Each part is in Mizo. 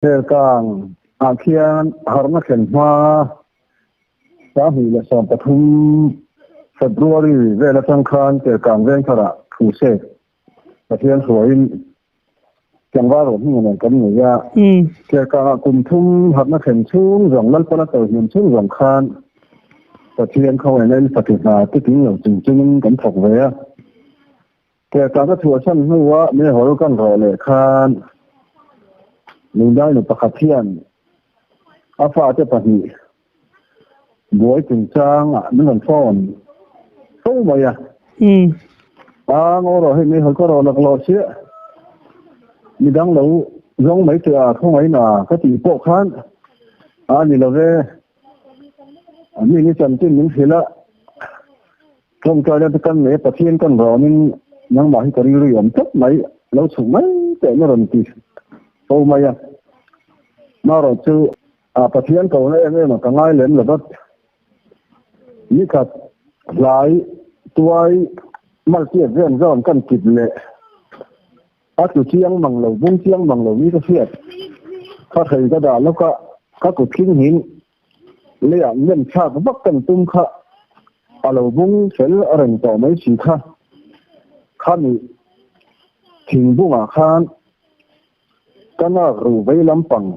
Kelkang ah khian harhna thlen hma 2013 February vel atang khan Kelkang vengtharah thu sek Pathian hruaiin tlangval rawh hming nen kan nei a. Kelkang ah kum thum harhna thlen chhung zawng Lalpana chawihmun chhung zawng khan Pathian khawngaihna in fati hna titing lo chung chungin kan thawk ve a. Kelkang ka chhuahsan hnua meihawl kan rawh leh khan Lungdainu pakhat hian a fate pahnih buai chungchangah min rawn phone fo mai a. A ngaw rawh hei meihawl ka rawh laklawh chiah midang lo zawng mai teh a khawngaihna ka tih pawh khan a ni lo ve. A mi ni chanchin min hrilh a. Tawngtaina te kan nei a, Pathian kan rawnin nangmah hi ka rilru i awm tlat mai, lo chhuk mai teh na rawn ti fo mai a. Marawh chu a Pathian kohna em em a ka ngai lem lo vat. Nikhat hlai tuai maltiat ven zawn kan kip leh a tlu chiang mang lo, bung chiang mang lo ni ka hriat. Ka hrei ka dah lawk a, ka kut tling hin Leiah nem thlak vak kan tum kha a lo bung fel reng tawh mai si kha. Khami thingbungah khan ka nak ru vei lampang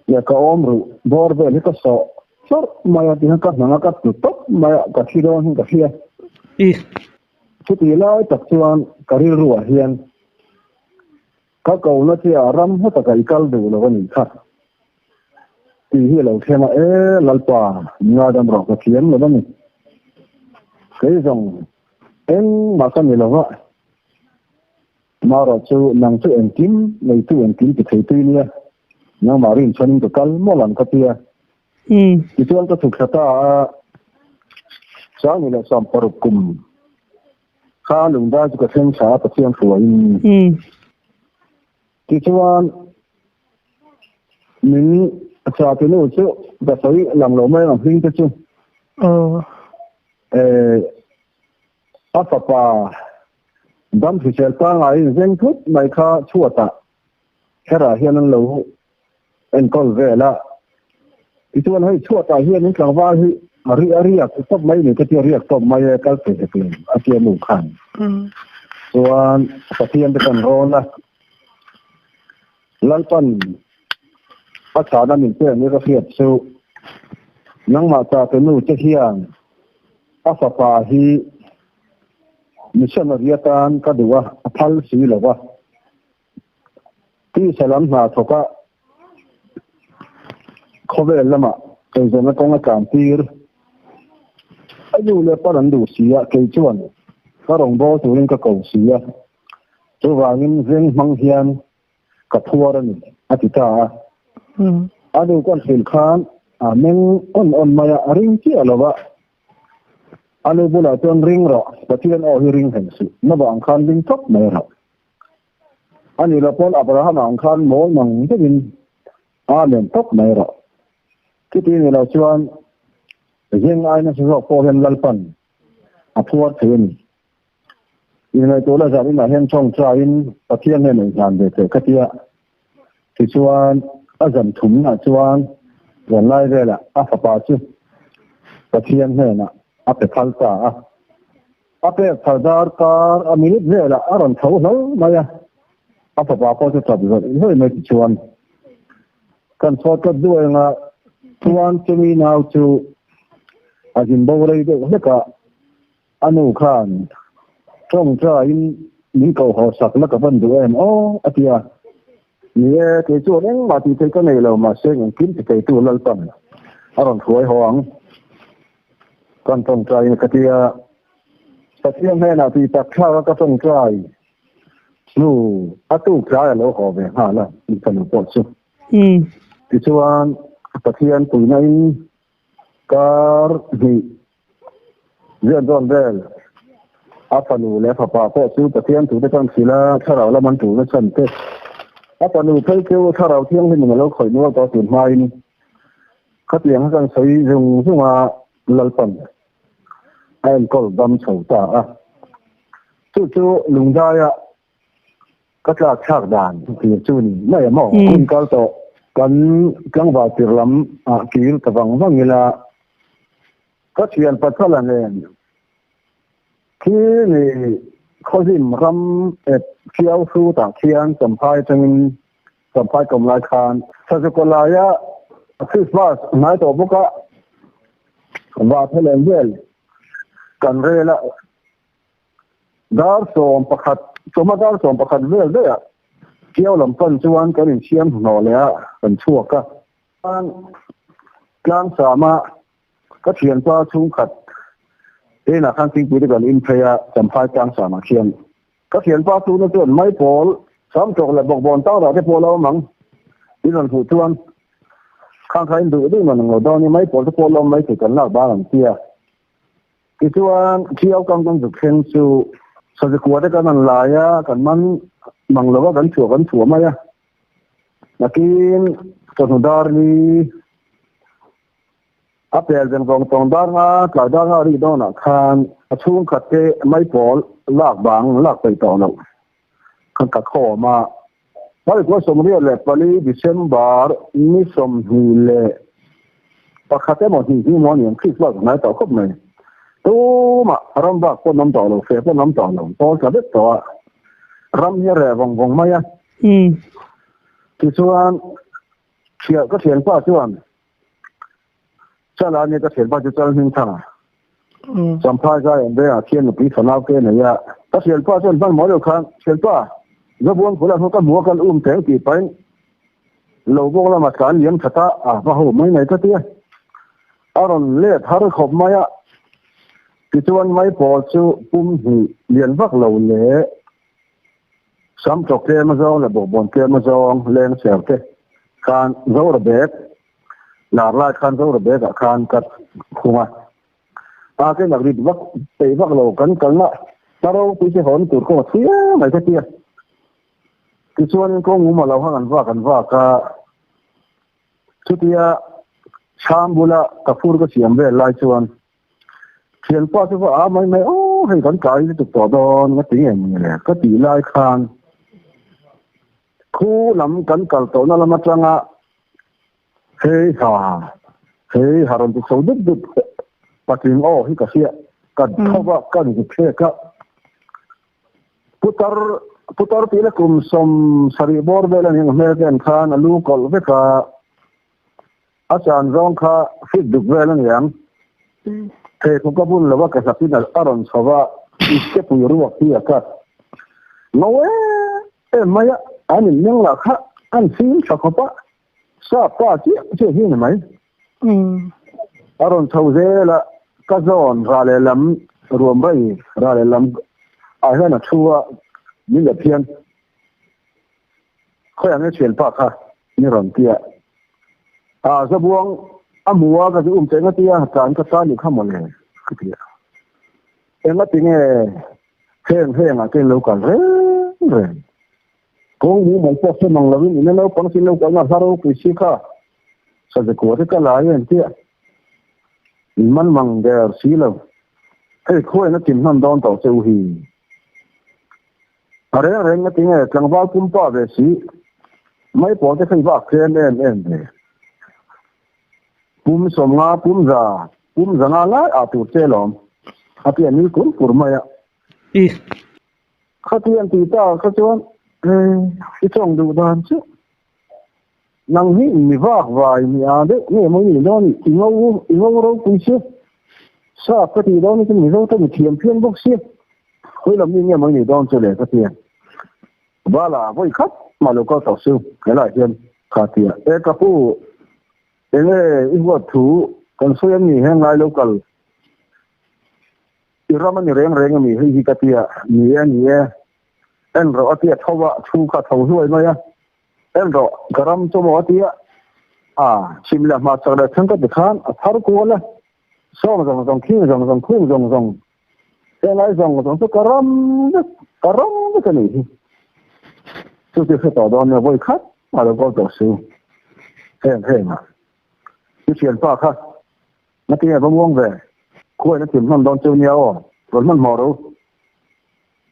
leh ka awm ru bawr vel hi ka sawh hlawrh mai a tihian ka hnang a ka tlu tawp mai a, ka thi dawn hian ka hria. Chuti lai tak chuan ka rilruah hian Ka kohna che ah ram hma takah i kal duh lo a nih kha tih hi a lo thleng a, E Lalpa, min ngaidam rawh ka thiam lo a ni. Kei zawng engmah ka ni lo va, marawh chu nang chu engkim neitu engkim ti theitu i nia, nangmah rinchhanin ka kal mawlh ang ka ti a. Tichuan ka chhuk thla ta a, 2016 kum Kha lungdai chu ka thleng thla a Pathian hruaiin. Tichuan min chati nu chu ka sawi lang lo mai ang hming te chu. A fapa dam hrisel pangaiin zeng thut mai kha chhuatah herah hian an lo enkawl vel a. Tichuan hei chhuatah hian in tlangval hi a ri a riak tawp mai ni ka tia riak tawp mai e kal thei hek lo a tia nu khan. Chuan Pathian te kan rawn a, Lalpan a chhana min pek ni ka hriat chu nangmah ta te nu che hian a fapa hi missionary atan ka duh a, a phal si lo va. Tisa lam hna thawk a, khawvel lamah eizawnna kawng a tlan tir. A nu leh pa an duh si a, kei chuan ka rawngbâwl turin ka ko si a, chuvangin veng hmang hian ka phuar a ni, a ti ta a. A nu ka hrilh khan a meng awn awn mai a, a ring chiah lo va. A nu bulah chuan ring rawh, Pathian aw hi ring hleng suh, na vang khan ring tawp mai rawh. A nih loh pawn Abraham ang khan mawl mang deuhin Amen tawp mai rawh. Chuti ni lo chuan zing ai nasa zawk pawh hian Lalpan a phuar thei a ni. Inngaihtuah la zan inah hian tawngtaiin Pathian hian inhlan ve teh ka tia. Tichuan a zan thumnaah chuan zanlai velah a fapa chu Pathian hnenah a pe phal ta a. A pek phal dar kar a minute velah a rawn tho hlauh mai a, a fapa pawh chu tap zawih zawih mai tichuan kan chhuat tlat duai anga chuan chumi nau chu a zin bo rei deuh hlek a, a nu khan tawngtaiin min koh haw sak la ka van duh em aw a ti a, ni e kei chuan engmah tih theih ka nei lo mahse engkim ti theitu Lalpan a rawn hruai haw ang. Kan tawngtai in ka tia, Pathian hnenah tih tak thlak a ka tawngtai hnu a tuk tlai a lo haw ve nghal a tih ka nu pawh chu. Tichuan Pathian puihna in kar hnih zian dawn vel a fanu leh fapa pawh chu Pathian thu te kan hrilh a, thlarau lam an tulna chhan te a fanu phei chu thlarau thianghlim in a lo khawih nual tawh tun hmain Khatiang kha kan sawi zung zung a, Lalpan a enkawl dam chho ta a. Chu chu Lungdaia Ka tlak thlak dan tir chu ni mai a maw? Hun kal tawh kan tlangval tir lam ah kir ta vang vang ila ka thian Pathala nen khi ni khawzim ram ep Khiau hrut ah khian Champhai atangin Champhai kawm lai khan Sazukaw laia Christmas hnai tawh bawk a Vathelen vel kan rel a. Dar 11, chawhma dar 11 vel daih ah Tiau lam pan chuan kan insiam hnawh leh a, kan chhuak a. Tlang sama ka thianpa chhungkhat enah khan thingpui te kan in phei a, Champhai tlang samah khian. Ka thianpa chhungte chuan Maipawl, Samtawk leh Bawkbawn tang te pawh a lo awm ang in rawn hmuh chuan khang kha in duh duh man ang lo dawn i Maipawl te pawh a lo awm mai thei kan lak bang ang tia. Tichuan, Thiau kang kan zuk thleng chu Sazikua te kan han lai a, kan man mang lo a, kan chhuah kan chhuah mai a. Nakin chawhnu dar li a pel veng vawng tawng dar nga, tlai dar nga ri dawnah khan a chhungkhat te maipawl lak bang lak peih tawh loh khan ka khawm a. Hmarikua 24 December ni 21 emaw hnih hi maw aniang Christmas a hnai tawh khawp mai. Tumah ram bak pawn awm tawh lo, feh pawn awm tawh lo, pawl tla vek tawh a, ram hi a reh vawng vawng mai a. Tichuan, ka thianpa chuan Chala nia ka thianpa chu Chal Hmingthanga. Champhai zai an vengah khian nupui fanau te a nei a. Ka thianpa chuan hman mawi lo khan, Thianpa, Zabuang khulah hnu ka hmu a kan um teng tih pahin lo bawk lama tlan liam that a, a va ho mai mai ka ti a. A rawn let har khawp mai a. Tichuan Maipawl chu pum hnih lian vak lo leh Sam tawk tlem a zawng leh bawkbawn tlem a zawng leng ser te khan Zora bag lar lai khan Zora bag ah khan ka khung a. A ke nak rit vak peih vak lo kan kalna hla ropui se hawn tur kawng a thui em mai ka tia. Tichuan kawng um a lo hang an vak an vak a. Chutia chham bula ka fur ka siam vel lai chuan Thianpa chu va a mai mai aw hei kan tlai lutuk tawh dawn ka ti nge mawni le ka tih lai khan khu lam kan kal tawhna lam atanga hei ha hei ha rawn ti chho dup dup patling aw hi ka hria ka thova ka zuk hlek a putar putar tih la kum 70 bawr vel a ni ang hmel ken khan a lu kawlh vek a. A chan zawng kha fit duk vel a niang. Pheikhawk a bun lo a ke hlapin a rawn chho va, ipte pui ruak hi a cut. Ngo em em mai a, an inmeng lah kha an fim tha khawp a, sap pa chiah chiah hi a ni mai. A rawn chho zel a, ka zawn rah lehlam ruam rei rah lehlam ah hian a thu a, min let hian khawiah nge thianpa kha Ni rawn ti a, a zabuang a hmu a ka ti um che enga tia tlan ka tlan nih kha mawle ka ti a. Enga ti nge heng heng ah te in lo kal reng reng. Kawng mumal pawh hre mang lovin ina naupang sin lo kalna hla ropui si kha saze kua te ka la i an ti a. In man mang der si lo. Hei khuain a chim hman dawn tawh che u hi. A reng reng nga tinge tlangval pumpa ve si mai pawl te kha i vak tlem em em ve. Pum 50 pum 100 pum 500 lai ah tur che lawm a ti a nui kur kur mai a. I. Khati an ti ta kha chuan i tawng duh dan chu nang hi mi vak vai mi a deuh nge maw i nih dawn i ngo i ngo ropui si sap ka tih dawn hi chu mizo te mi thiam phian bawk si. Khawi lam mi nge maw i nih dawn chu le ka ti a. Vala vawi khat mah lo kal tawh su helaiah hian kha ti a. E ka pu, enge i huat thu kan sawi em ni heng ngai lo kal i ram a ni reng reng a mi hei hi ka ti a. Ni e ni e, en rawh a ti a tho a, thu kha tho hluai mai a. En rawh ka ram chu maw a ti a. A, chhim leh hmah chak leh thleng ka ti khan a thar kual a, sawng zawng zawng, khing zawng zawng, khung zawng zawng. Helai zawng zawng chu ka ram vek, ka ram vek a nih hi. Chu chu hre tawh dawn nia, vawi khat a lo kawl tawh su. Heng heng a, i thianpa kha ngatinge va muang ve, khuain a thim hman dawn cheu nia aw, rawn hmanhmawh ro.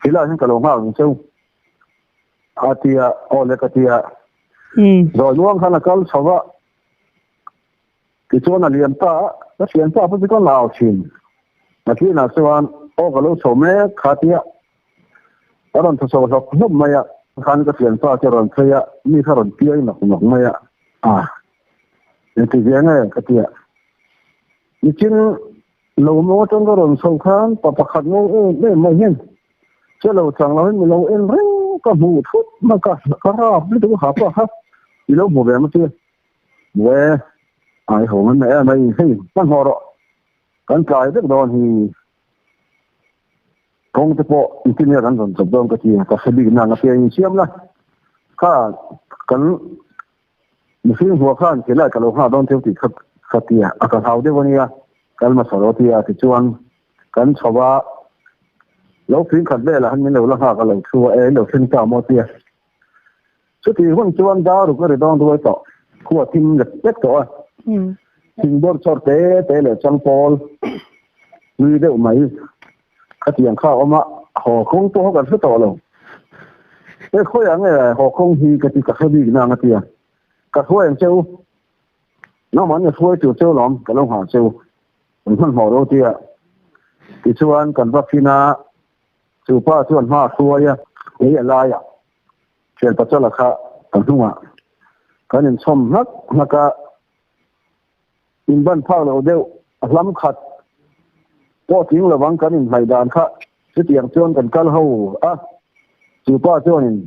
Thilaiah hian ka lo nghak ang cheu. A ti a, aw le ka ti a. Zawi luang khan a kal chho a, tichuan a lian ta a, ka thianpa pawh chu ka ngau thin. Nakinah chuan aw ka lo chho mek kha tia a rawn thaw chho hlawp hlawp mai a, khan ka thianpa chu a rawn phei a, mi kha rawn piai nawk nawk mai a, a engti ve nge ka ti a, nichin lo maw atang ka rawn chho khan pa pakhat ngo em em mai hian che lo chang lo in mi lo en reng ka hmuh thut mai ka ka rap lutuk a ha pa kha i lo hmu ve maw tia ve ai ho mai mai mai hei hmanhmawh rawh kan tlai vek dawn hi kawng te pawh engtin nge kan rawn chawp dawn ka ti ka hre bik nang a piang in siam la kha kan Mihring hmuah khan khilai ka lo nghah dawn theuh tih kha ka ti a, a ka hlau deuh a nia, kal hmasa rawh a ti a, tichuan kan chho a, lo fing khat velah han min lo la nghak a lo thu a, e lo thleng ta maw a ti a. Chutih hun chuan dar ruk a ri dawn ruai tawh, khua thim lek lek tawh a, thing bawr chawr te te leh changpawl hlui deuh mai Khatiang kha a awm a, haw kawng pawh kan hre tawh lo. He khawiah nge haw kawng hi ka ti ka hre bik nang a ti a, ka hruai ang che u. Nangmah nge hruai tur cheu lawm ka lo nghah che u. Kan hmanhmawh ro ti a. Tichuan kan va fin a, chu pa chuan hma a hruai a, kei a laiah thian pachala kha ka hnungah kan inchhawm hnak hnak a. In ban phak lo deuh a hlam khat pawh tling lovang kan inhnaih dan kha chutiang chuan kan kal ho a, chu pa chuanin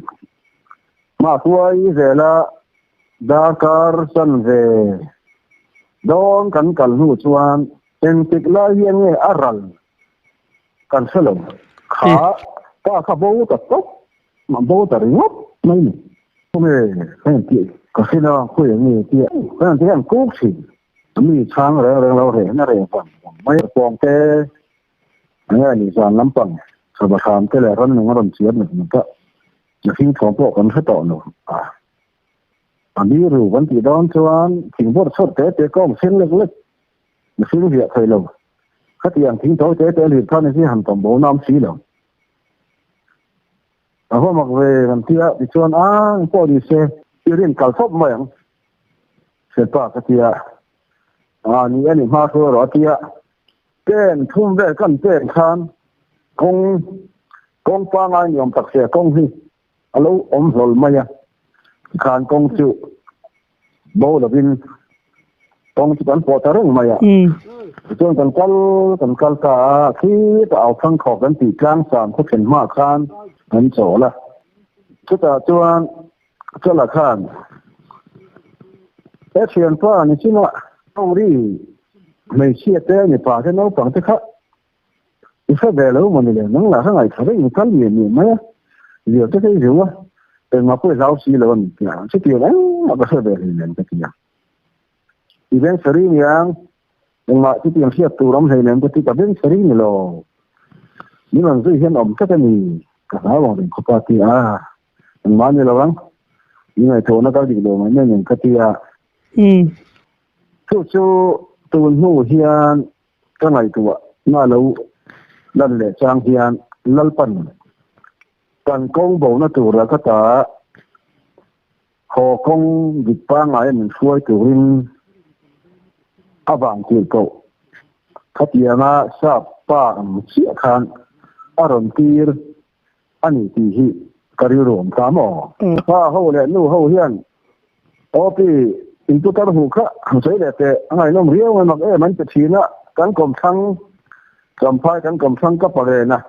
hma hruai zela darkar chan ve dawn kan kal hnu chuan engtik lai hian nge a ral kan hre lo kha pa kha bo ta tawp mah bo ta ringawt mai ni. Khawnge ka en tih ka hre a, khawi nge tia ka en te hian kuk thin. Mi chhang reng reng lo reh na reh vang vang mai. Pawng te enge ni zan lampang sava hram te leh rannung a rawn chiar nuk nuk a, mihring thawm pawh kan hre tawh lo a. A biru kan tih dawn chuan thing bawrh chawt te te ka awm sen lek lek. Mihring riah thei lo. Khatiang thing tawi te te lir khan hi han tawm bo nam si lo. A va mak ve kan ti a, tichuan a engpawh ni se i rin kal fawp mai ang Hriatpa ka ti a, a ni a ni hma hruai rawh a ti a, pen thum vel kan pen khan kawng kawng pangai ni awm tak sia kawng hi a lo awm hlawl mai a, tikhan kawng chu bo lovin kawng chu kan pawh ta reng mai a. Tichuan kan kal kan kal ta a, khita au thlang khawk kan tih tlang sam khaw thlen hma khan kan chawl a. Chutah chuan Chala khan he thianpa ni chunga tawngri hmeichhia te mipa te naupang te kha I hre ve lo maw ni le, nang lah ka ngaihthla vek ni kal miah miah mai a, zir te ka i zir a, engmah pawh i hlau si lo a ni tia, chutiang engmah ka hre ve hlei nen ka ti a. I veng sari niang, engmah chutiang hriat tur awm hlei nen ka ti, ka veng sari ni lo, min rawn zui hian awm tlat a ni, ka hlau ang reng khawp a ti a, engmah a ni lo ang, i ngaihthawhna kal dik lo mai mai nen ka ti a. Chu chu tun hnu hian Ka ngaihtuah na lo lan leh chang hian Lalpan kan kawng bona tura ka ta haw kawng dik pangngai a min hruai turin a vang tir koh. Khatianga sap pa ang chiah khan a rawn tir a ni tih hi ka rilru awm ta maw? Pa ho leh nu ho hian OP in putar huh kha han sawi leh teh a ngaihnawm riau mai mak em an ti thin a, kan kawmthlang Champhai kan kawmthlang ka parena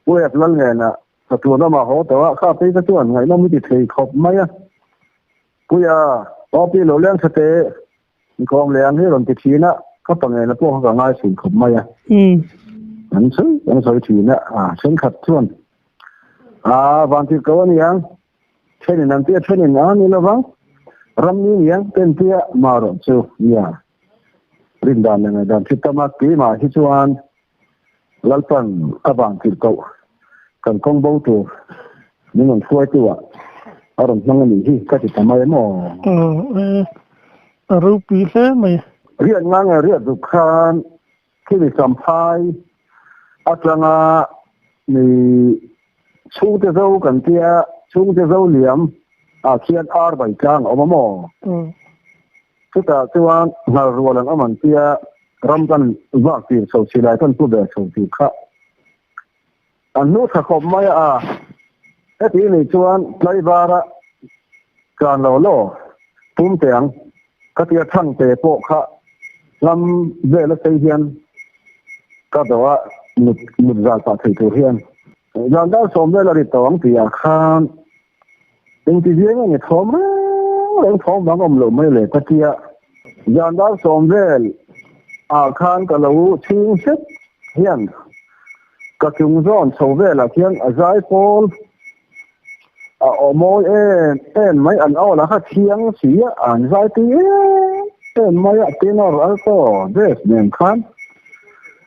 Pu Ep Lalngenah chatuan ramah haw tawh a, kha phei kha chuan ngaihnawm i ti thei khawp mai a. Puia OP lo leng tha teh Inkawm leh ang hi rawn ti thin a, ka pangena pawh kha ka ngai thin khawp mai a. An sawi an sawi thin a, a thenkhat chuan a vantir ko a ni ang, thenin an tia thenin a ni lovang, ram ni ni ang te an tia marawh chu nia rindan leh ngaihdan thil tam a, keimah hi chuan Lalpan a vantir koh kan kawng bo tur min rawn hruaitu ah a rawn hmang a nih hi ka ti ta mai em aw. Aw e, a ropui hle mai. Riat nga nge riat zuk khan khimi Champhai atanga mi chhungte zo kan tia. Chhungte zo liam ah khian ar bai tlang a awm a maw? Chutah chuan nghal rual an awm an tia ram kan vak tir chho silai kan pu ber chho tih kha an hnu tha khawp mai a. Heti nih chuan tlaivara tlan lo law pum teh ang ka tia Thangte pawh kha hlam vel a sei hian ka dawh a mut mut zal pah thei tur hian. Zan dar sawm vel a ri tawh ang tih ah khan engti viau nge ni thawm reng reng thawm vang awm loh mai le ka tia. Zan dar sawm vel ah khan ka lo chhing hlek hian ka chung zawn chho velah khian a zai pawl a aw mawi em em mai an aw lah kha thiang si a an zai tui em em mai a tenor alto bass nen khan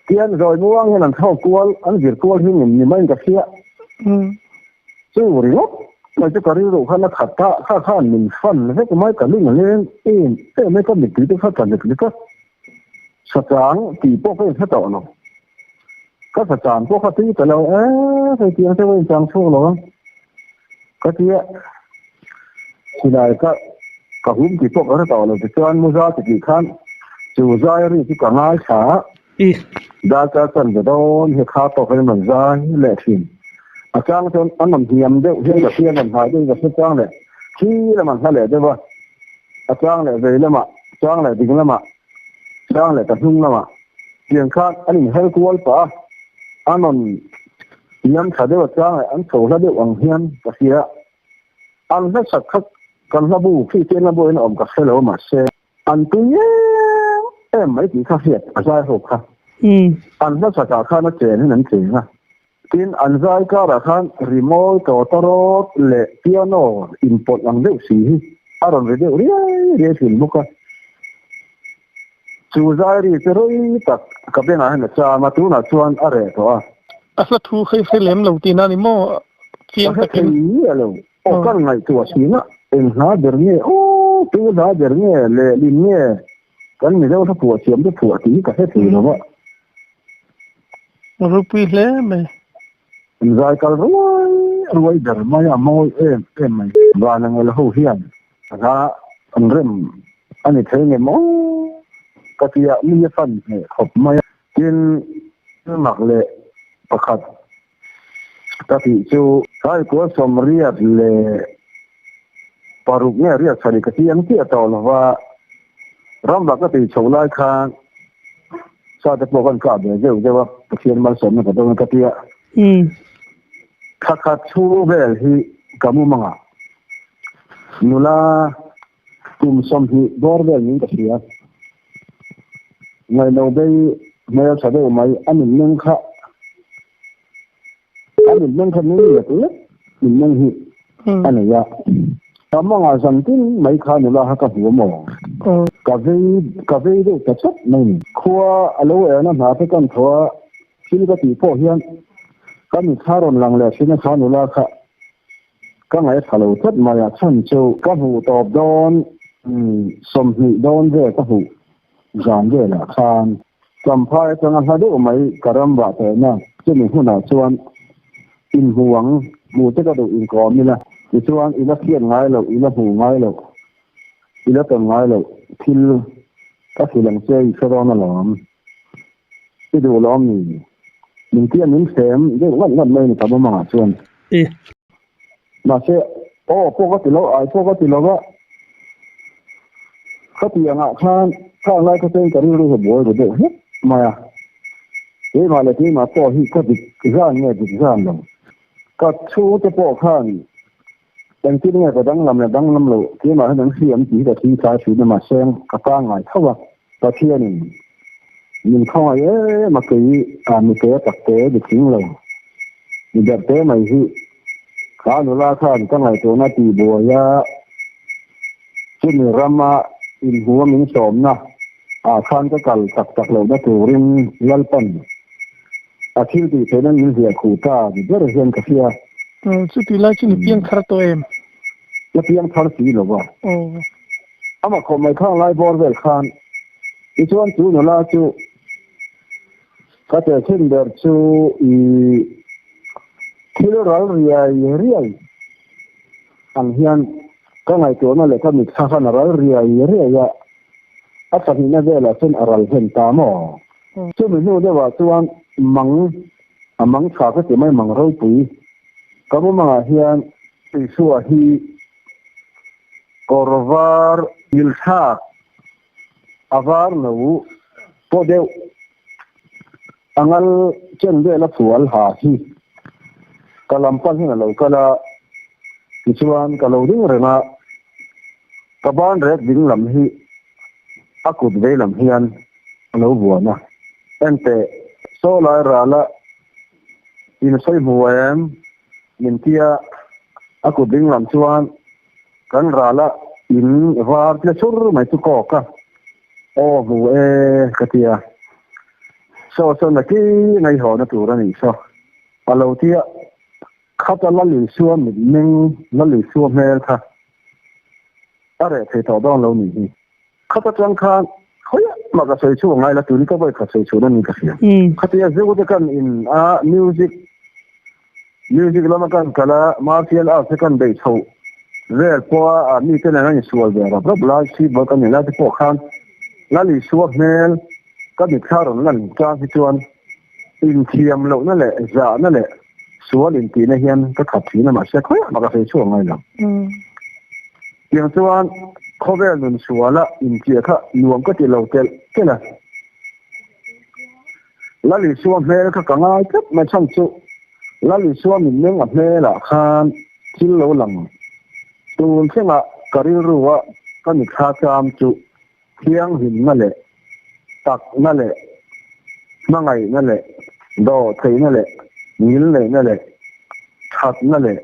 Tian zawi muang hian an thlawk kual, an vir kual hi ni maiin ka hria. Chu ringawt mai chu ka rilru khan a khat a, kha khan min fan vek mai, ka ling a leng em em mai, ka mittui te kha tla lek lek a. Sachang tih pawh ka inhre tawh lo. Ka sachang pawh kha tui ta lo e, hei tiang te pawh inchang chhuak lo ang ka ti a. Silai ka ka hum tih pawh ka hre tawh lo tichuan Muza ti tih khan chu zai ri chu ka ngaithla a. Darkar chan ve dawn hi kha tawk in rawn zai leh thin. A chang chuan an rawn hniam deuh hian ka hria an rawn hnai deuhin ka hre chang leh thi lam an hla leh deuh a. A chang leh vei lamah, chang leh ding lamah, chang leh ka hnung lamah tiang khan an inher kual pah a. An rawn hniam tha deuh a chang leh an chho hla deuh ang hian ka hria. An hla sak kha kan hla bu Kristian hla bu in a awm ka hre lo mahse an tui em em mai tih kha hriat a zai ho kha. An hla sak ah khan a chen in an cheng a. Tin an zai kar ah khan rimawi tawtawrawt leh piano inpawlh ang deuh si hi a rawn ri deuh riai riai thin bawk a. Chu zai ri chu rei tak ka bengah hian a cham a, tunah chuan a reh tawh a. A hla thu hei hre lem lo tihna a ni maw? Chiang takin. Ka hre thei miah lo. Aw kan ngaihtuah thin a, eng hla ber nge aw, tu hla ber nge, lehlin nge kan Mizo hla phuah thiam te phuah tih hi ka hre thei lo va. Ropui hle mai. Zai kal ruai ruai ber mai a, mawi em em mai. Vanangel ho hian hla an rem a ni thei nge maw ka ti a, mi a fan hneh khawp mai a. Tin, mak leh pakhat ka tih chu Saikua sawmriat leh paruk nge riat sarih ka ti ang chiah tawh lo va, ramvak ka tih chhoh lai khan sa te pawh kan kah ve zeuh zeuh a, Pathian malsawmna ka dawn a ka ti a. Thla khat chhung vel hi ka mumangah nula kum 20 bawr vel niin ka hria. Ngaihno bei hmel tha deuh mai a mitmeng kha a mitmeng kha nui lek lek mitmeng hi a nei a. Ka mangah zan tin mai kha nula kha ka hmu a maw? Ka vei ka vei deuh ta tlat mai ni. Khua a lo erna hna te kan thaw a, thil ka tih pawh hian ka mitthla rawn lang leh thin a kha nula kha. Ka ngaithla lo tlat mai a, chhan chu ka hmuh tawp dawn 20 dawn vel ka hmuh zan velah khan Champhai atanga hla deuh mai ka ram vah tawhna chumi hmunah chuan inhmu ang, hmuh te ka duh inkawm ila, tichuan i la hriat ngai loh, i la hmuh ngai loh, i la tawn ngai loh thil ka hrilh ang che i hre dawn alawm. I duh lawm ni? Min tia min thlem deuh ngat ngat mai ni ka mumangah chuan. I. Mahse, aw pawh ka ti lo, ai pawh ka ti lo va. Ka tih angah khan khang lai kha chuan ka rilru hi a buai ru deuh hlek mai a. Keimah leh keimah pawh hi ka dik zan nge dik zan lo. Ka chhungte pawh khan engtin nge ka danglam leh danglam loh keimah hian an hriam tih hi ka thing tlai thin a, mahse ka pangngai tho a. Pathianin min khawngaih em a kei a mite takte ni thing lo mi berhte mai hi kha nula khan ka ngaihtuahna tih buai a chumi rama inhmu a min sawmna ah khan ka kal tak tak lohna turin Lalpan a thil tih theihna min hliah khuh ta ni ber hian ka hria. Chuti lai chu ni piang thar tawh em? La piang thar si lo va. Amah khawp mai khang lai bawr vel khan tichuan chu nula chu ka tehkhin ber chu i thil ral riai riai. Ang hian ka ngaihtuahna leh ka mitthla khan a ral riai riai a, a pahnihna velah chuan a ral hlen ta maw? Chumi hnu deuhah chuan mang, a mang tha ka ti mai, mang ropui ka mumangah hian Isua hi kawr var ngilthlak a var lo pawh deuh a ngal chen vel a phual ha hi ka lam pan hian a lo kal a, tichuan ka lo ding reng a, ka ban rek ding lam hi a kut vei lam hian a lo vuan a, enteh saw lai rala in sawi hmu em min tia a kut ding lam chuan Kan rala in var tle chur mai chu kawk a, aw hmu e ka ti a, saw saw naki ngaihawhna tur a nih saw a lo ti a, khata Lalisua mitmeng, Lalisua hmel kha a reh thei tawh dawn lo nih hi. Khata tang khan khawiah mah ka sawi chhuak ngai la tun ka vawi khat sawi chhuah na ni ka hria. Khatia zu te kan in a music music lama kan kal a martial arts te kan beih chhoh vel pawh a mi te nen an insual ve rap rap lai street ball kan nih lai te pawh khan Lal Isua hmel ka mitthla rawn lan chang hi chuan inthiam lohna leh zahna leh sual intihna hian ka khat thin a mahse khawiah mah ka sawi chhuak ngai lo. Tiang chuan khawvel nun suala inchiah kha nuam ka ti lo telh telh a. Lal Isua hmel kha ka ngai tlat mai chhan chu Lal Isua mitmeng a hmelah khan thil lo lang tun thlengah ka rilrua ka mitthla cham chu thianghlimna leh takna leh hmangaihna leh dawhtheihna leh ngilneihna leh thatna leh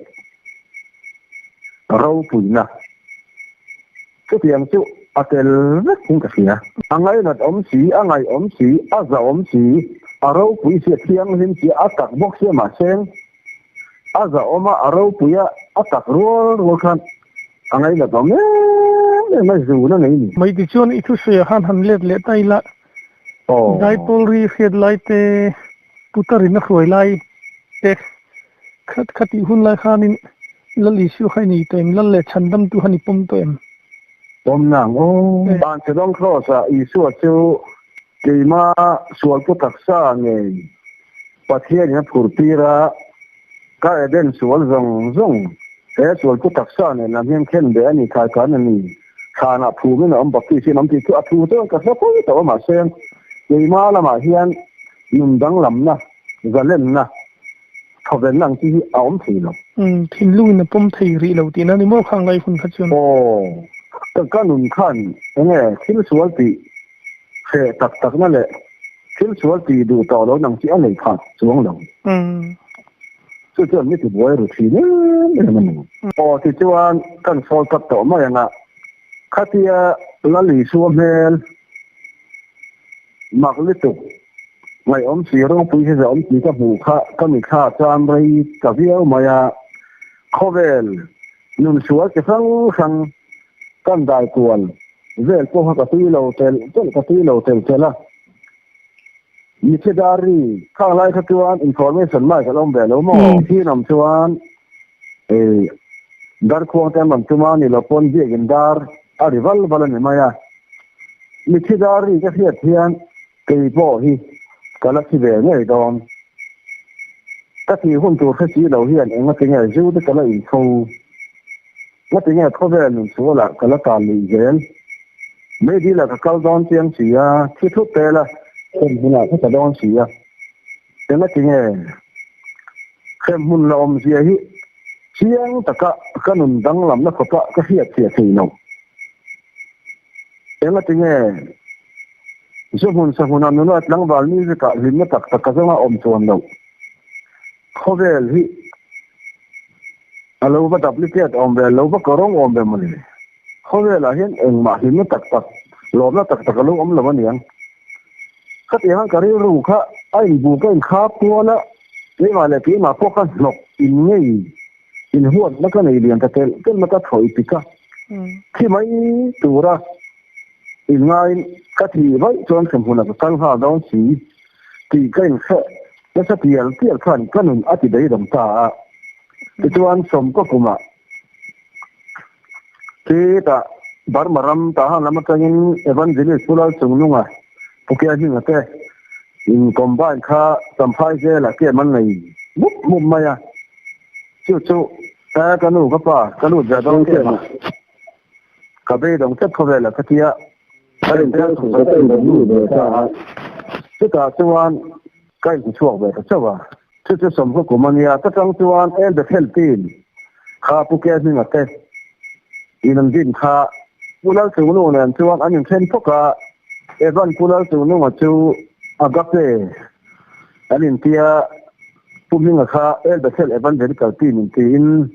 ropuina chutiang chu a tel vek in ka hria. A ngainat awm si, a ngaih awm si, a zah awm si, a ropui si, a thianghlim si, a tak bawk si a mahse a zah awm a, a ropui a, a tak rual rual khan a ngainat awm em em a, zun a nei ni. Mai tichuan i thusawiah khan han let leh ta ila, Daipawl ri hriat lai te, Putarin a hruai lai te, khat khatih hun lai khanin Lal Isua kha i nei tawh em? Lal leh chhandamtu khan i pawm tawh em? Pawm nang aw. Vanchhedawng Kraws-ah Isua chu keima sualpu taksa ngei Pathianin a phur tir a, ka Eden sual zawng zawng he sualpu taksa nen lam hian khen ve a ni, thlaikan a ni, thlanah phumin a awm, baptist-in a awm tih chu a thu chuan ka hre fo tawh a, mahse keima lamah hian nun danglamna, zalenna, thawvenna ang chi hi a awm thei lo. Umm, thinlungin a pawm thei rih lo tihna ni maw khang lai hun kha chuan? Aw, ka nun khan enge thil sual tih hreh tak takna leh thil sual tih duh tawh lo nang chi a nei phah chuang lo. Umm. Chu chuan mi tibuai ru thin em em a ni. Aw tichuan kan sawi kat tawh mai ang a, khatia Lal Isua hmel Mak lutuk, ngaihawm si ropui hi zawm tih ka hmuh kha ka mitthla chuan rei ta viau mai a, khawvel nun sual chi hrang hrang kan dai kual vel pawh kha ka tui lo telh telh ka tui lo telh telh a. Mitthi dar ri khang lai kha chuan information mic a lo awm ve lo maw? Thinawm chuan Darkhuang te an rawn tum a, ni lo pawn biakin dar a ri val val a ni mai a. Mitthi dar ri ka hriat hian kei pawh hi ka la thi ve ngei dawn. Ka thih hun tur hre si lo hian enga tinge zu te ka la inchho, nga tinge khawvel nun chhualah ka la tan luih zel. Meidil ah ka kal dawn chiang si a, thi thut te la hrem hunah ka tla dawn si a. Enga tinge hremhmun la awmzia hi chiang taka ka nun danglamna khawpa ka hriatchhiah thei lo. Enga tinge zu hmun sa hmuna nula tlangval music ah hlimna tak tak ka zawnga awm chuan loh. Khawvel hi a lo va duplicate awm ve, lo va kawrawng awm ve mawni. Khawvelah hian engmah hlimna tak tak, lawmna tak tak a lo awm lo aniang. Khatiang khan ka rilru kha a inbu ka inkhap kual a, keimah leh keimah pawh ka hnawk in ngei inhuatna ka nei lian ta telh telh mai ka thawi pik a, thi mai tura inngaiin ka thih vaih chuan hremhmunah ka kal nghal dawn si tih ka inhreh nasa tial tial khan ka nun a ti beidawng ta a. Tichuan sawmkaw kumah. Chutah Burma ram Tahan lam atangin Evangelist Pu Lalchungnunga, Pu Kiahninga te in combine kha Champhai zelah camp an nei mup mup mai a. Chu chu ka nu ka pa ka lut ve dawn camp a, ka beidawng tlat khawvelah ka tia ka rintel thung ka in lut ve ta a. Chutah chuan ka inhmuchhuak ve ta chauh a. Chu chu sawmhnu kum a nia, ka chang chuan El Bethel team kha Pu Ke Hminga te in an din kha Pu Lalchungnung nen chuan an inthen phawk a, Evan Pu Lalchungnunga chu Agape an intia, Pu Hminga kha El Bethel Evangelical team intiin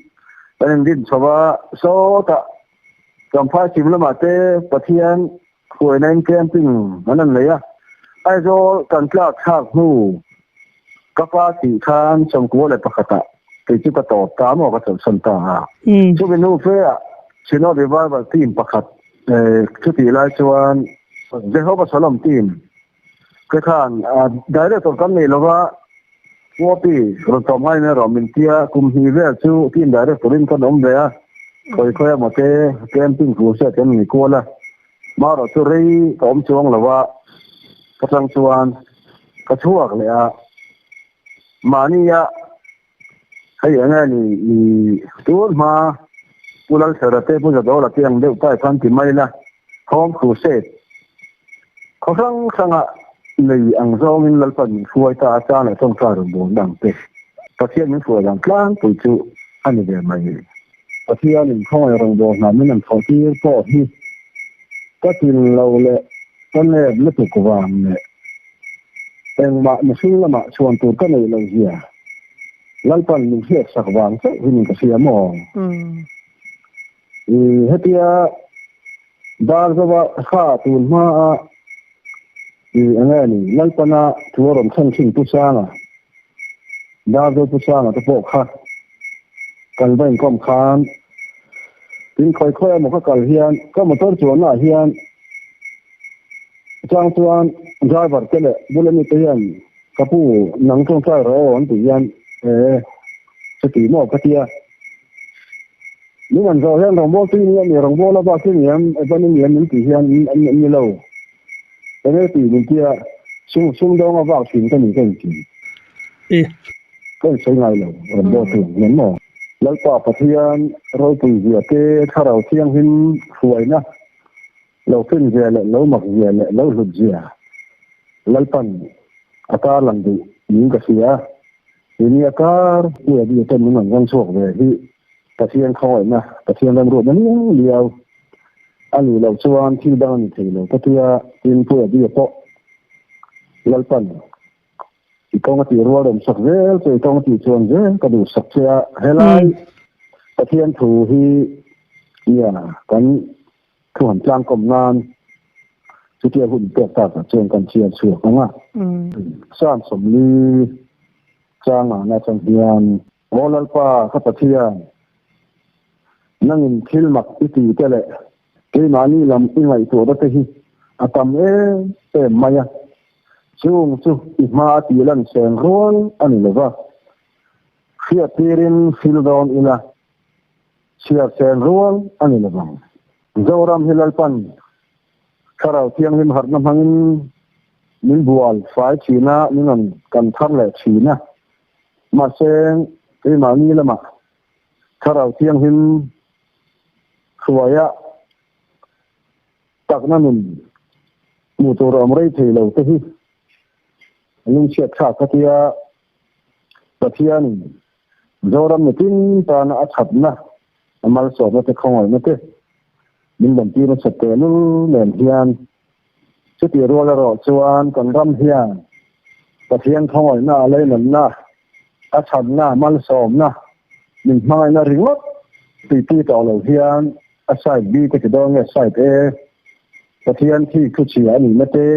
an indin chho a, sawtah Champhai chhim lamah te Pathian Hruaina in camping an an nei a, Aizawl kan tlak thlak hnu ka pa tih khan 91 ah kei chu ka tawp ta maw ka chawlhsan ta a. Chumi hnu fe ah Synod Revival team pakhat chutih lai chuan Jehovah Shalom team te khan director kan nei lova Puapi rawn tawp ngai mai rawh min tia kum hnih vel chu team director in kan awm ve a, khawi khawi emaw te camping crusade kan nei kual a. Marawh chu rei ka awm chuang lo a, ka chang chuan ka chhuak leh a, mahnia hei eng nge ni i tun hma Pu Lalthera te Pu Zadawla te ang deuh tai khan ti mai la, Home Crusade khaw hrang hranga nei ang zawngin Lalpan min hruai ta a, chang leh tawngtai rawn bawl dang te Pathian min hruai dang tlangpui chu a ni ve mai. Pathianin khawngaih rawngbâwl hna min an thawhtir pawh hi ka tlin lo leh ka nep lutuk vang leh engmah mihring lamah chhuan tur ka neih loh zia Lalpan min hriatsak vang chauh hi min ka hria maw? I hetia dar zova kha tun hmaa i enge ni Lalpana thu a rawn thlen thin Pu Sanga Darzo Pu Sanga te pawh kha kan va inkawm khan tin khawi khawi emaw ka kal hian ka motor chuanna ah hian chang chuan driver te leh bula mi te hian ka pu nang tawngtai rawh aw an tih hian e chuti maw ka tia min an zawh hian rawngbawl tui ni ami rawngbawl a bak i ni em evan i ni em min tih hian an ni lo. Enge tih min tia sum sumdawng a vak thin ka ni ka inti. I. Ka insawi ngai lo rawn bawk thung ang maw. Lalpa Pathian ropui zia te thlarau thianghlim hruaina lo fin zia leh lo mak zia leh lo hlut zia Lalpan a tarlang duh niin ka hria. Tuni a kar pu Eddie ten min rawn zawng chhuak ve hi Pathian khawngaihna, Pathian remruatna liau liau a nih loh chuan thil dang a ni thei lo ka tia, tin Pu Eddie pawh Lalpan i kawng a tih rual rem sak zel che, i kawng a tih chuan zel ka duh sak che a, helai Pathian thu hi nia kan thu han tlangkawm nan chutia hun pek takah chuan kan chhiar chhuak ang a. Psalm 40 changah atang hian. Aw Lalpa, ka Pathian, nangin thil mak i ti te leh keimahni lam i ngaihtuahna te hi a tam em em mai a, chung chu i hma a tih lan seng rual a ni lo va, hriattirin thil dawn ila chhiar seng rual a ni lo vang. Zoram hi Lalpan Thlarau Thianghlim harhna hmangin min bual fai thin a, min rawn kan thar leh thin a. Mahse, keimahni lamah Thlarau Thianghlim hruaia takna nun hmuh tur a awm rei thei lo te hi lungchhiat thlak ka tia Pathianin Zoram mitin tana a thatna, a malsawmna te khawngaihna te min bantir nasa tehlul nen hian Chutih rual erawh chuan kan ram hian Pathian khawngaihna a leinanna, a chhanna, malsawmna, min hmangaihna ringawt tuipui tawh lo hian a side B ka ti dawn nge side A Pathian thi thu chhia a nihna te,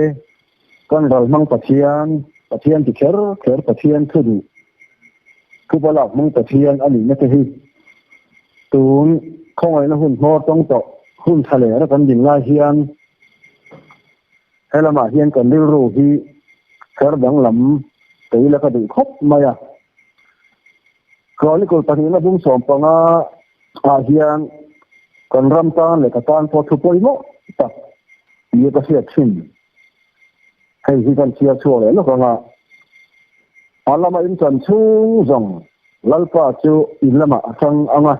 kan ral hmang Pathian, Pathian ti kher kher Pathian thu duh, thupa lak hmang Pathian a nihna te hi tun khawngaihna hun hmawr tawng tawh hun tha leh ra kan din lai hian He lamah hian kan rilru hi kher danglam kei la ka duh khawp mai a. Chronicle pahnihna bung 15 ah hian Kan ram tan leh ka tan pawh thu pawimawh tak nia ka hriat thin. Hei hi kan chhiar chhuak leh lawk ang a, a lama in chan chhung zawng Lalpa chu in lamah a chang ang a,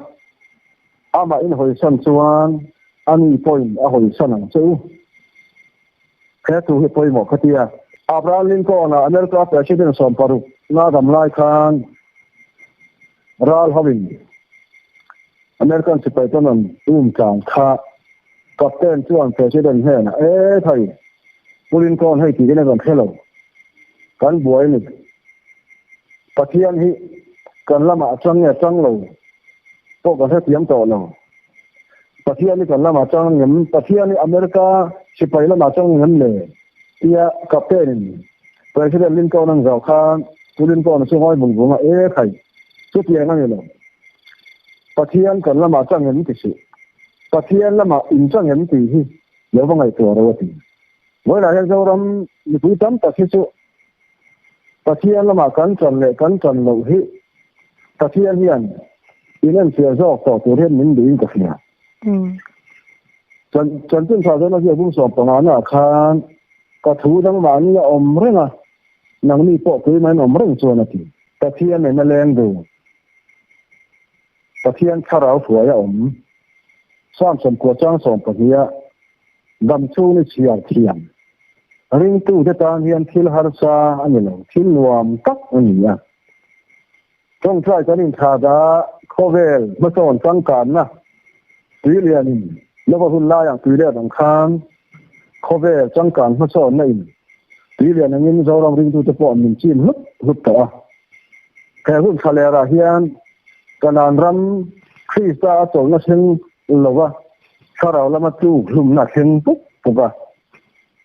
amah in hawisan chuan ani pawhin a hawisan ang che u. He thu hi pawimawh ka ti a. Abraham Lincoln-a America President 60 na dam lai khan ral hoin American sipai chuan an um tlang kha Captain chuan President hnenah, E thai, Pu Lincoln hei tih in a rawn hre lo. Kan buai a ni. Pathian hi kan lamah a chang nge chang lo pawh kan hrethiam tawh lo. Pathian hi kan lamah a chang ngem? Pathian hi America sipai lamah a chang ngem le? Tia Captain in President Lincoln an zawh khan Pu Lincoln a chu ngawi vung vung a, E khai, chutiang a ni lo. Pathian kan lamah a chang ngem ti suh. Pathian lamah in chang ngem tih hi lo va ngaihtuah ro a ti. Vawilah hian Zoram mipui tam tak hi chu Pathian lamah kan chan leh kan chan loh hi Pathian hian inenfiah zawk tawh tur hian min duhin ka hria. Chanchin tha zawn a ziak bung 15 naah khan ka thu dang mahni a awm reng a, nangni pawh keimah in awm reng chuan a ti. Pathian nena leng dun, Pathian thlarau hruai a awm. Psalm 90 chang 12 a dam chhung ni chhiar thiam. Ringtute tan hian thil harsa a ni lo, thil nuam tak a ni a. Tawngtai kan inthla dah khawvel hmasawn changkanna tuilianin lova hun laiah tuilet ang khan khawvel changkan hmasawnna in tuilian angin Zoram ringtute pawh min chim hlup hlup tawh a. He hun thlalerah hian Kanaan ram Krista a chawlhna thleng lova thlarau lama tluk hlumna a thleng puk puk a.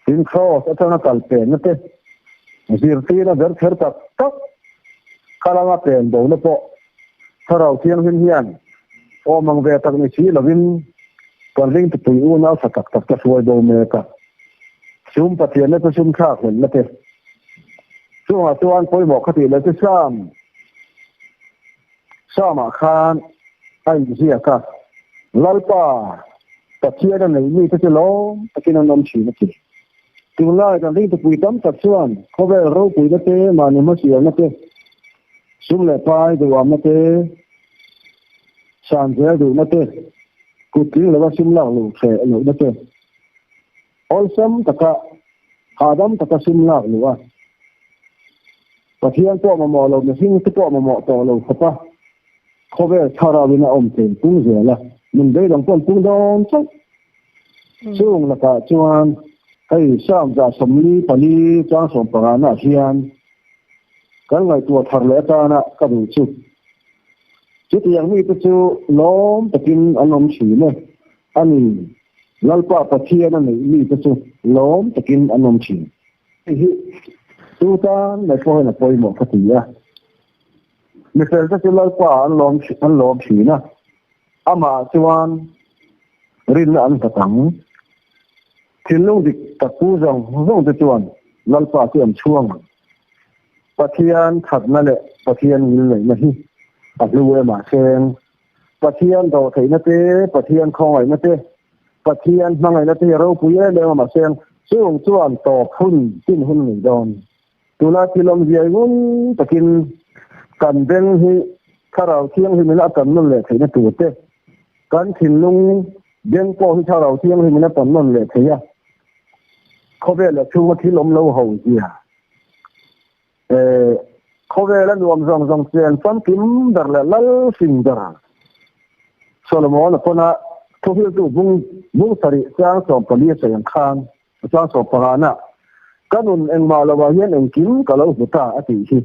Tin, Kraws atanga kal penna te, zirtirna ber kher tak tak kalanga pen bona pawh Thlarau Thianghlim hian awm ang ve tak ni si lovin kan ringtupui unau tha tak tak te hruai bo mek a. Sum Pathianna chu sum thlak hlelhna te chungah chuan pawimawh kha tih leh chu Sam Sam-ah khan a inziak a, Lalpa Pathian a neih mite chu lawm takin an awm thin a ti. Tunlai kan ringtupui tam tak chuan khawvel ropuina te, mahni hmasialna te, sum leh pai duhamna te, san zel duhna te, kut tling lova sum lak luh hreh lohna te, awlsam taka hahdam taka sum lak luh a, Pathian pawh mamawh lo, mihring te pawh mamawh tawh lo khawpa khawvel thlarauin a awm tlem pung zel a, min beidawng pawh an pung dawn chauh. Chung lakah chuan hei Psalm 144 chang 15 naah hian kan ngaihtuah thar leh atana ka duh chu, chutiang mite chu lawm takin an awm thin e, a ni, Lalpa Pathian a neih mite chu lawm takin an awm thin. Hei hi tu tan mai pawhin a pawimawh ka ti a. Mifelte chu Lalpa an lawm an lawm thin a, amah chuan rinna an nghat ang. Thinlung dik tak pu zawng zawng te chuan Lalpa chu an chhuang ang. Pathian thatna leh Pathian ngilneihna hi a hlu em ah seng. Pathian dawhtheihna te, Pathian khawngaihna te, Pathian hmangaihna te hi a ropui em em a mahse chung chuan tawp hun chin hun a nei dawn. Tuna thil awmzia ngun takin kan beng hi Thlarau Thianghlimin a tan nawn leh theihna tur te, kan thinlung beng pawh hi Thlarau Thianghlimin a tan nawn leh thei a, khawvel a chhunga thil awm lo ho zia. Khawvel a nuam zawng zawng chen famkim ber leh lal hrim ber Solomon-a pawn a thuhriltu bung bung sarih chang 14 a sawi ang khan chang 15 na ka nun engmah lovah hian engkim ka lo hmu ta a tih hi.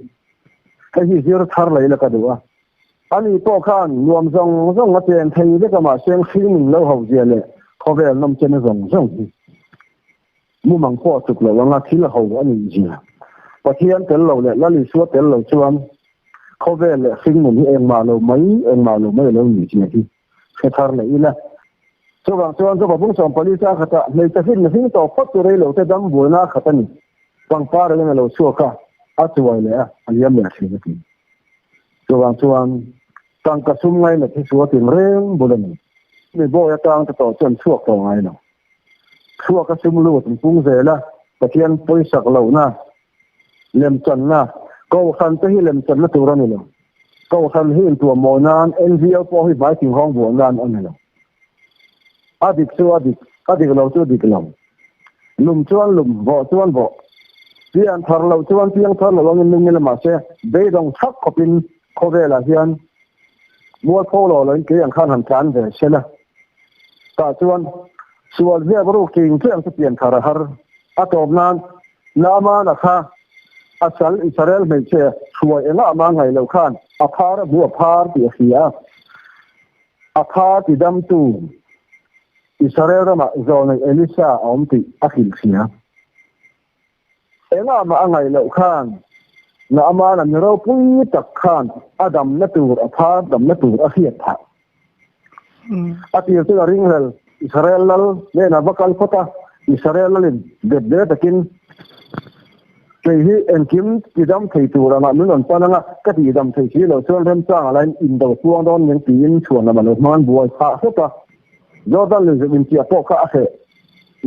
Hei hi zir thar lei la ka duh a. Ani pawh khan nuam zawng zawng a chen thei vek a mahse hring min lo ho zia leh khawvel nawmchena zawng zawng hi. Mumang pawh a tuk lo anga thil ho a nih zia. Pathian tel lo leh Lal Isua tel lo chuan khawvel leh hringnun hi engmah lo mai engmah lo mai a lo nih zia hi hre thar leh ila. Chuvang chuan Joba bung 14 chang khatah hmeichhe hrin hring tawh phawt chu rei lo te dam buaina a khat a ni. Pangpar engin a lo chhuak a, a chuai leh a, a liam leh thin a ti. Chuvang chuan tangka sum ngainat hi chu a tin reng bul a ni. Mi bawi atang te tawh chuan chhuak tawh ngai lo. Chhuak a sum lut an pung zel a, Pathian pawisak lohna, lemchanna, Kohhran te hi lemchanna tur a ni lo. Kohhran hi intuah mawi nan, NGO pawh hi hmai thinghawng buah nan a ni lo. A dik chu a dik, a dik lo chu dik lo. Lum chuan lum, vawh chuan vawh. Pian thar loh chuan piang thar lo angin nung ila mahse beidawng thak khawpin khawvelah hian mualpho lo loin kei ang khan han tlan ve se la. Tah chuan sual ziak ruk ting chiang chu pian thar a har. A tawp nan Naamana kha a sal Israel hmeichhe hruai engah mah ngaih loh khan a phar a hmu a phar tih a hria a. A phar tidamtu Israel ramah zawlnei Elisa a awm tih a hrilhhria. Engah mah a ngaih loh khan Naamana mi ropui tak khan a damna tur a phar damna tur a hriat phah. A tir chu a ringhlel Israel lal hnenah va kal phawt a, Israel lalin bet ve takin kei hi engkim tidam thei tur angah min rawn pan anga ka tihdam thei si loh chuan remchang a lain indo chuang dawn nen tiin chhuan lam a lo hmang buai phah hlawp a. Jordan lui zuk inchiah pawh kha a hreh.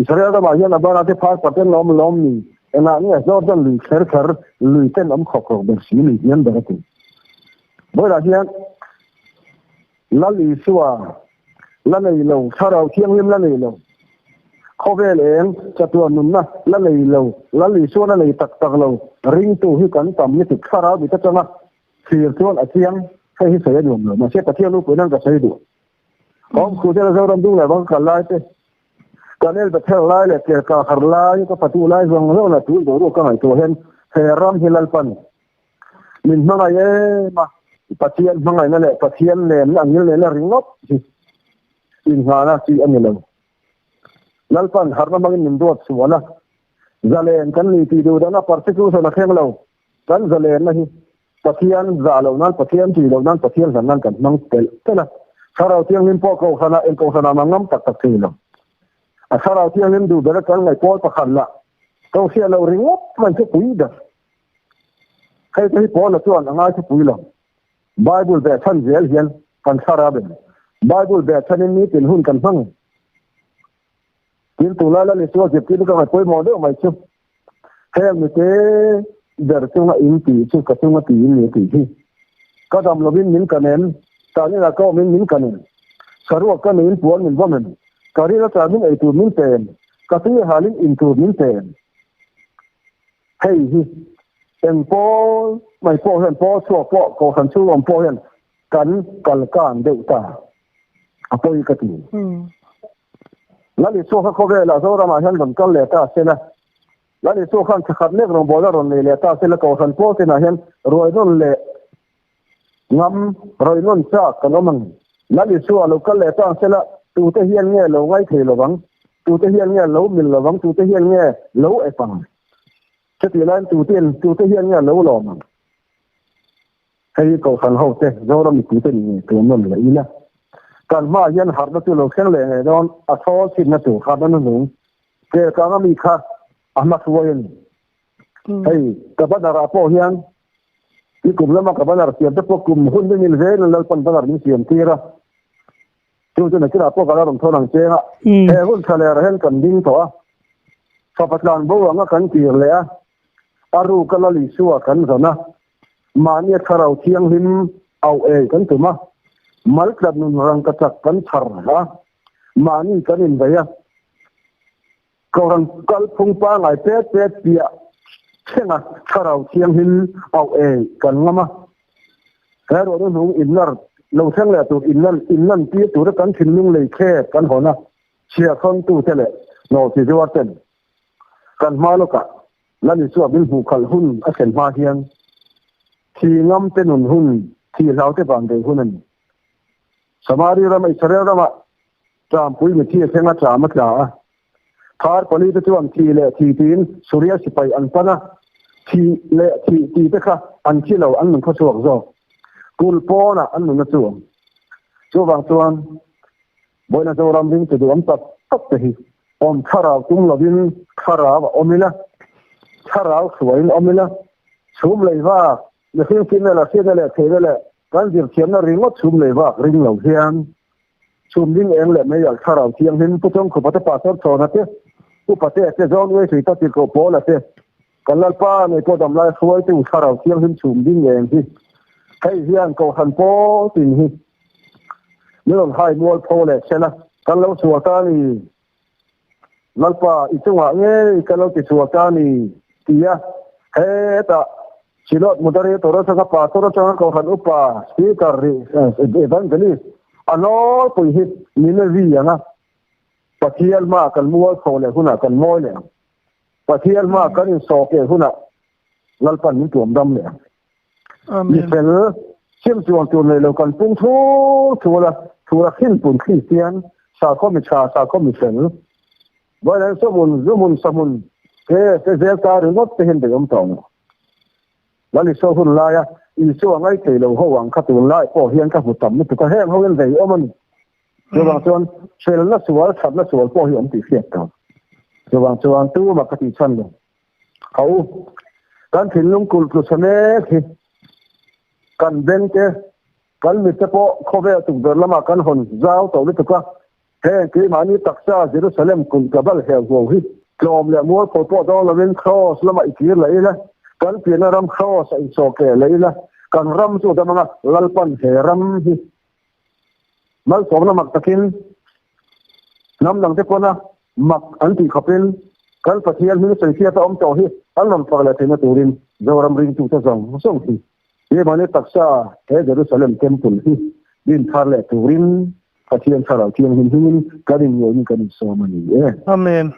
Israel ramah hian a bana te phar paten la awm lawm ni? Engah nge Jordan lui kher kher lui ten awm khawk rawk ber si lui hniam ber a ti. Vawilah hian Lal Isua la nei lo, Thlarau Thianghlim la nei lo, khawvel eng chatuan nunna la nei lo, Lal Isua la nei tak tak lo ringtu hi kan tam ni tik Thlarau mit atanga thlir chuan a chiang, hei hi sawi a nuam lo, mahse Pathian upuiin an ka sawi duh. Awm khu te Zoram dung leh vang ka kal lai te, kan el Bethel lai leh ker ka har lai, ka fatu lai zawng zawng lah tun boruak ka ngaihtuah hian he ram hi Lalpan min hmangaih em a, Pathian hmangaihna leh Pathian lemna ang ngil nena ringawt hi inngahna chi a ni lo. Lalpan harna hmangin min ruat sual a, zalen kan ni tih duh dana persecution a thleng lo, kan zalenna hi Pathian zah loh nan, Pathian tih loh nan, Pathian hlan nan kan hmang telh telh a. Thlarau Thianghlim pawh Kohhranah eng Kohhranah mah ngam tak tak thei lo. A Thlarau Thianghlim duh ber kan ngaih pawl pakhat lah ko hriat loh ringawt mai chu pui ber. Hei te hi Paula chuan a ngai thupui lo. Bible beh chhan zel hian kan thlarau em. Bible beh chhanin nitin hun kan hmang. Tin tunlai la Isua zirtirna ka ngaih pawimawh deuh mai chu heng mite ber chunga in tih chu ka chunga tiin ni tih hi. Ka dam lovin min kan em, tanina ka awmin min kan em, saruak ka neiin puan min vawm em, ka ril aṭamin eitur min pe em, ka tui halin intur min pe em. Hei hi eng pawl mai pawh hian pawl chhuak pawh kohhran chhung awm pawh hian kan kal kan deuh ta a pawi ka ti. Lal Isua kha khawvelah Zoramah hian rawn kal leh ta se la, Lal Isua khan thakhat lek rawngbawlna rawn nei leh ta se la kohhran pawl tenah hian ruai nawn leh ngam rawih nawn chak kan awm ang. Lal Isua lo kal leh ta se la tute hian nge lo ngai thei lovang, tute hian nge lo mil lovang, tute hian nge lo ep ang. Chutih laiin tute tute hian nge lo lawm ang. Hei hi Kohhran hote Zoram mipuite ni ngei tur nawn leh ila. Kan hmaah hian harhna chu lo thleng leh ngei dawn, a thawl chhinna tur harhna nuhnung kel kang ami kha a hma hruai a ni. Hei ka banner ah pawh hian i kum lama ka banner siam te pawh kum hun mil zelin Lalpan banner min siam tir a. Chu chu nakinah pawh ka la rawn thawn ang cheng a. He hun tha leh hian kan ding tawh a. Fapa tlan bo anga kan kir leh a. A ruka Lal Isua kan zawn a. Mahnia Thlarau Thianghlim auh ei kan tum a. Maltlat nun rangka chak kan chhar a. Mahni kan inbei a. Kohhran kalphung pangngai pet pet piah thlenga Thlarau Thianghlim auh ei kan ngam a. He ruahna hnung inlar lo thleng leh tur inlan inlan tir tura kan thinlung lei khek kan hawn a, chhiahthawntute leh nawlchi zuar ten kan hma lawkah Lal Isua min hmuh khalh hun a thlen hma hian thi ngam te nun hun, thi hlau te van ve hun a ni. Samari rama Israel rama Ṭampui mithi a thleng a, ṭam a tla a. Phar pali te chuan thi leh thi tiin Suria sipai an pan a, thi leh thih ti te kha an thi lo, an nun khawchhuak zawk. Kul pawnah an nun a chuang. Chuvang chuan Vawiina Zoram ringtu duhawm tak tak te hi awm thlarau tum lovin thlarau a awm ila, thlarau hruaiin awm ila, chhum lei vak, mihring finna leh hriatna leh theihna leh kan zirthiamna ringawt chhum lei vak ring lo hian. Chhum ding eng leh mei alh thlarau thianghlim Pu Chawngkhupa te Pastor Chhawna te, Upa te te John Wesley ta Tirhkoh Paula te, kan Lalpa ngei pawh damlai hruaitu thlarau thianghlim chhum ding eng hi hei hian Kohhran pawl tin hi min rawn hai mual pho leh sela kan lo sual ta a ni. Lalpa i chungah ngei ka lo ti sual ta a ni tia hetah Silot Moderator atanga Pastor atanga Kohhran Upa Speaker rih Evangelist a nawlpui hi Ninevi anga Pathian hmaa kan mualchho leh hunah kan mawi leh ang. Pathian hmaa kan insawh keh hunah Lalpan min tuam dam leh ang. Mi fel sim chuan tur nei lo kan pung thur thur a, thur a khin pun Kristian sakhaw mi tha sakhaw mi fel Vawiin sawmun zumun sahmun te te zel ta ringawt te hian beihawm tawh ang. Lal Isua hun laia Isua ngai thei lo ho ang kha tun lai pawh hian ka hmu tam lutuk a, heng ho hian vei awm a ni. Chuvang chuan felna sual, thatna sual pawh hi awm tih hriat tawh. Chuvang chuan tumah ka tih chhan lo. Ho u, kan thinlung kulh tlu chhe mek hi kan beng te, kan mit te pawh khawvel tukverh lamah kan hawn zau tawh lutuk a, Heng keimahni taksa Jerusalem kulh ka bal hel huau hi tlawm leh mualpho pawh dawn lovin Kraws lamah i kir leh ila, kan pianna ram Kraws a insawhkeh leh ila, kan ram chu dam anga Lalpan he ram hi malsawmna mak takin hnam dangte pawna mak an tih khawpin kan Pathian hming sawifiat a awm tawh hi an rawn fak leh theihna turin Zoram ringtute zawng zawng hi keimahni taksa he Jerusalem Temple hi din thar leh turin Pathian Thlarau Thianghlim hmingin kan inngaihin kan insawm a ni e. Amen.